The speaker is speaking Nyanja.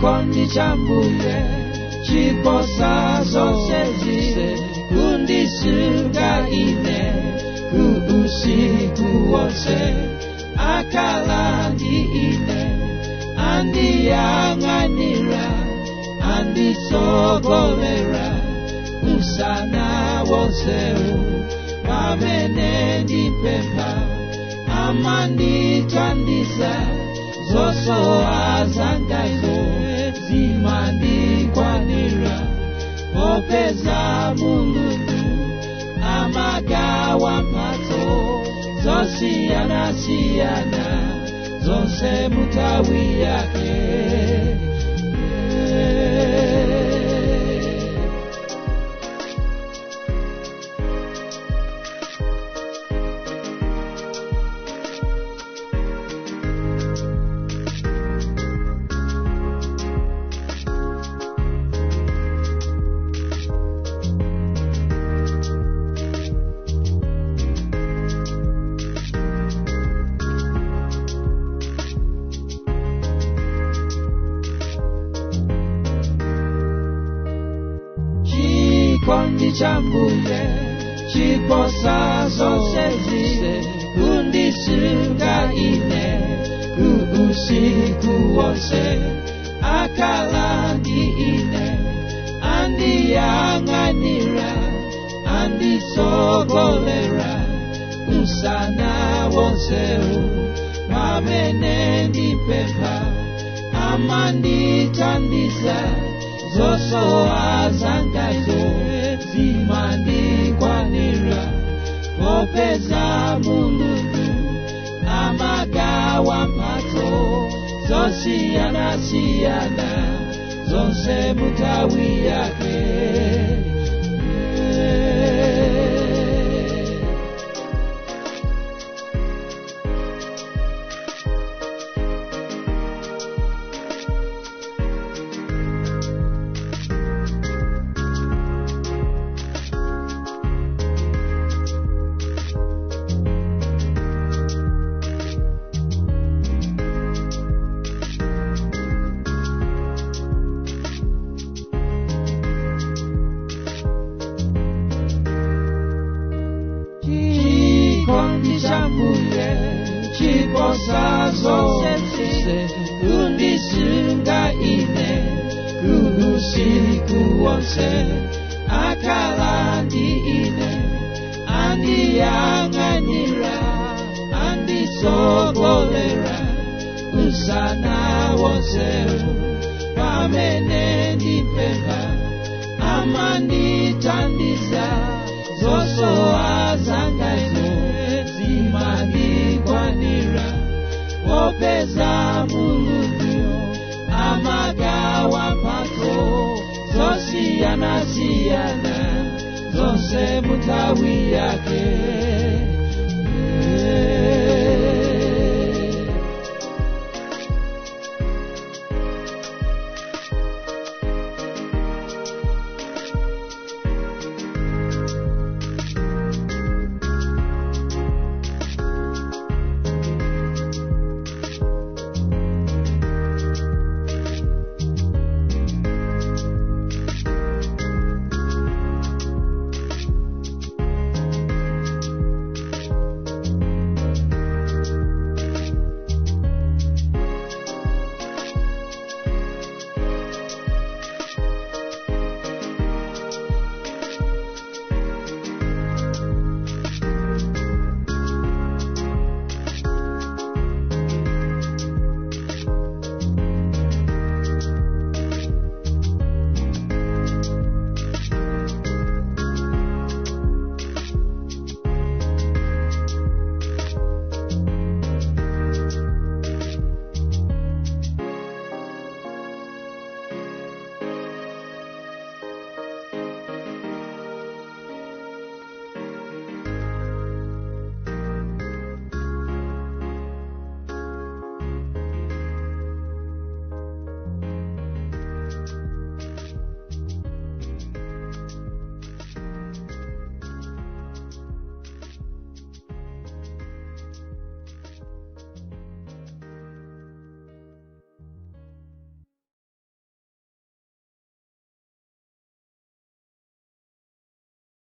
Chikondi cha Mbuye chiposa zonse zise kundisunga ine usiku wonse akala ndi ine andiyang'anira anditsogolera usana wonsewu pamene ndipempha amandithandiza zosowa zangazo zimandikwanira popeza Mulungu amagawa mphatso zosiyanasiyana zonse munthawi yake. Chikondi cha Mbuye chiposa zonse zise kundisunga ine usiku wonse akala ndi ine andiyang'anira anditsogolera usana wonsewu pamene ndipempha amandithandiza zosowa zangazo zimandikwanira popeza Mulungu amagawa mphatso zosiyanasiyana zonse munthawi yake. Chikondi cha Mbuye chiposa zonse zise kundisunga ine usiku wonse akala ndi ine andiyang'anira anditsogolera usana wonsewu pamene ndipempha amandithandiza zosowa zangazo zimandikwanira popeza Mulungu amagawa mphatso zosiyanasiyana zonse munthawi yake.